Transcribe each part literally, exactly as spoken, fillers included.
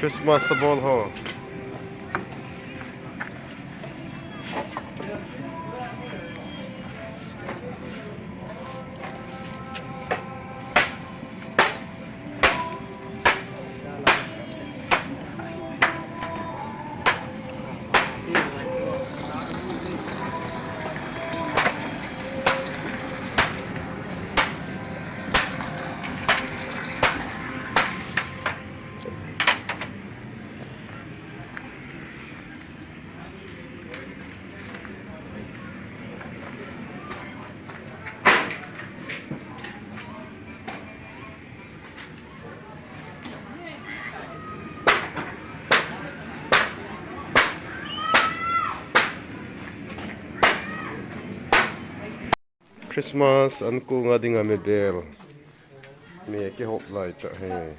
Christmas a bol ho. Christmas an kong a dinga mi bel. Mi kihop lai tah hi.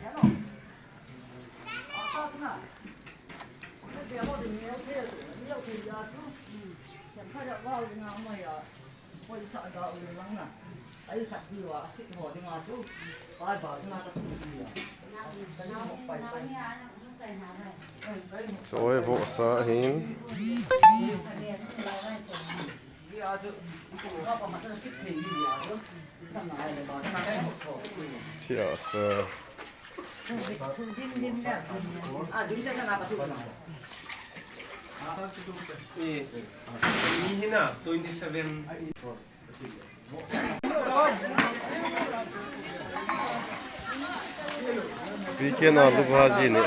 Choi vohsa hin. Chia sa. Eh, ni hina, twenty seven. Weekend a lubha ji ne.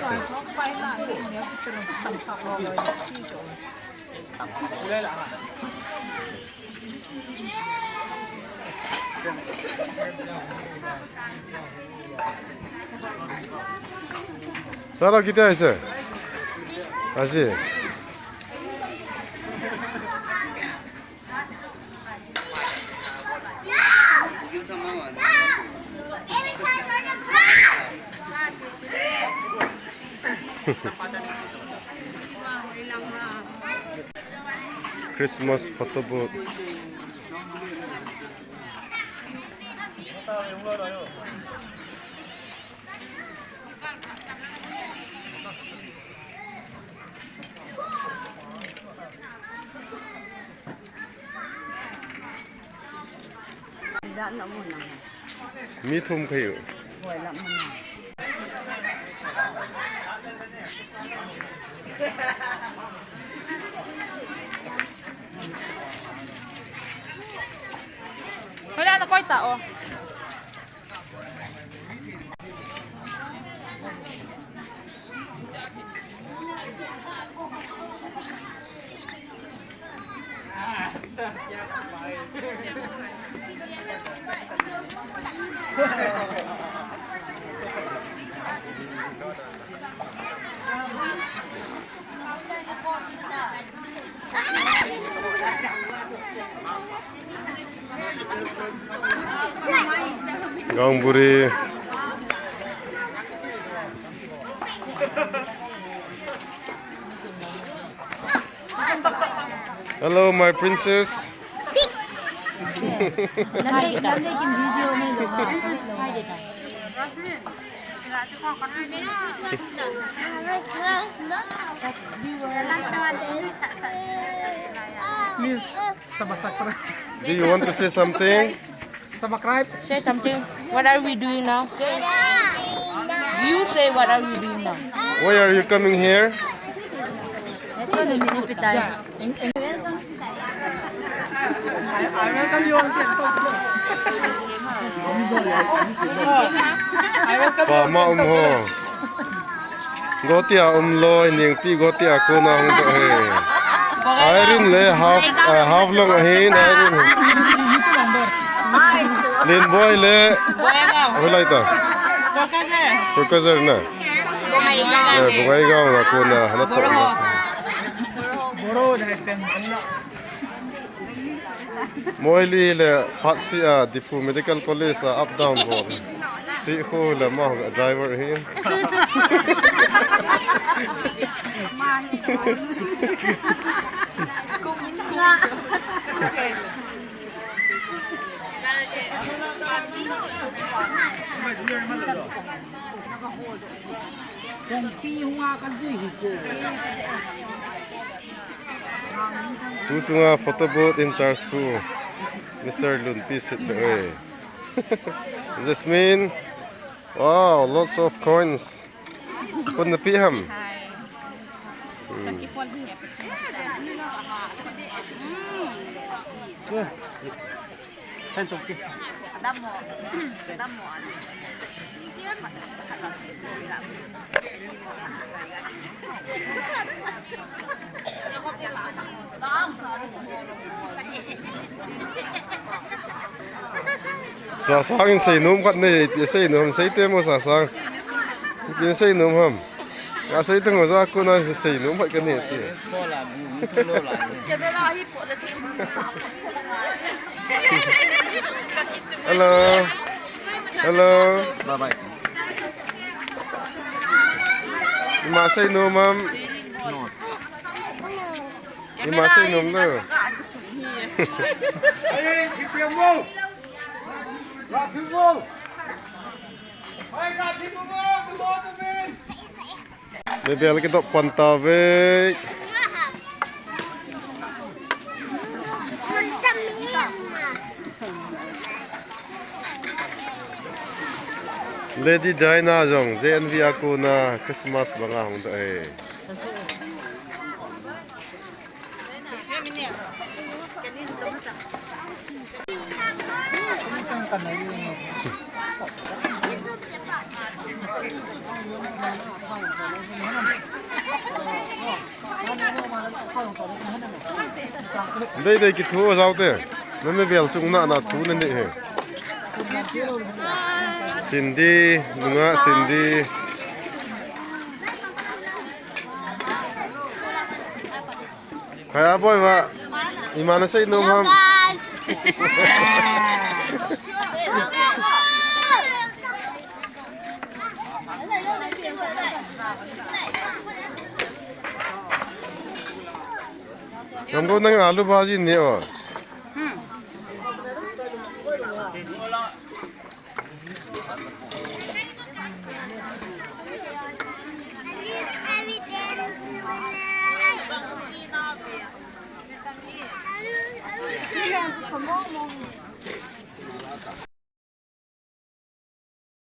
Sala kiti aise? Aise. Christmas photo booth. Mi thum kahiu. Hola, na koi ta o. Gangburi. Hello, my princess. Lamdei, Lamdei kin video mai lo ha. Please, subscribe. Do you want to say something? Subscribe. Say something. What are we doing now? You say, what are we doing now? Why are you coming here? Pama um ho. Gotia um loi, ningpi gotia kona hung doh e. Irene le half, eh, half long ahin, Irene. Linboi le. Hoilai ta. Professor na. Eh, Bongaigaon a kona, hana to. Moili le phat sia, Diphu Medical College a up down bol. Sikhu le ma driver hi. Kongpi hunga kan dui hi chu. Tu chunga photo booth in charge pu Mister Lunpi Sit ve. Jasmine. Wow, lots of coins. Kun na pi ham. Hmm. Sasang in seinom khat nei, ipi seinom, seite mo Sasang. Ipi seinom ham. Ka sei teng mo ja ko na seinom khat ka nei ti. Hello. Hello. Bye bye. Ima seinom ham. No. Ima seinom lo. Mebel kidop pan tave. Lady Diana jong J N V a kona Christmas banga hung doh e. Dei dei kithu a jao te. Nana vel chung na na thu na ni he. Cindy, nunga Cindy. Khaya boy va. Ima na seinom ham. Nang ko nang alu bhaji ne o. Hmm.